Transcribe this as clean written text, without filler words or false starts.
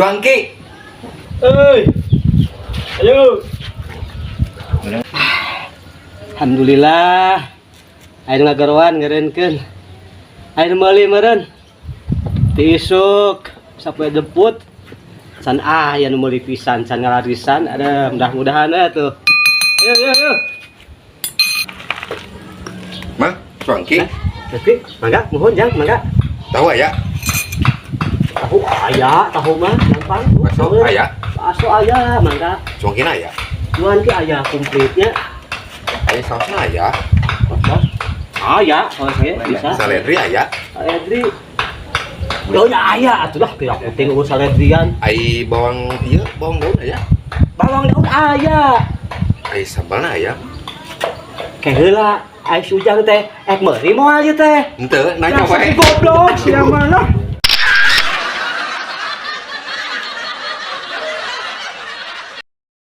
Cuangki. Euy. Ayo. Alhamdulillah. Aya nu ngageroan ngeureunkeun. Aya nu meuli meureun. Ti isuk sampai jemput. Can aya nu meuli pisan, can ngalarisan. Ada mudah-mudahan we tuh. Ayo, ayo, ayo. Mang, cuangki. Tapi, mangga, muhun jang, mangga. Tahu aya? Tahu aya, tahu mah gampang. Bakso aya. Bakso aya, mangga. Cuangkina aya. Cuanki aya komplitnya. Aya sausna aya. Saus aya, kalau saya bisa. Saledri aya. Saledri. Oh ya aya atuh lah, tidak penting urus saledrian. Ai bawang ieu, bawang daun aya. Bawang daun aya. Ai sambalna aya. Ke heula, ai si Ujang teh ek meuli moal ieu teh? Henteu, nanya Dasar wae. Si goblok sia mana?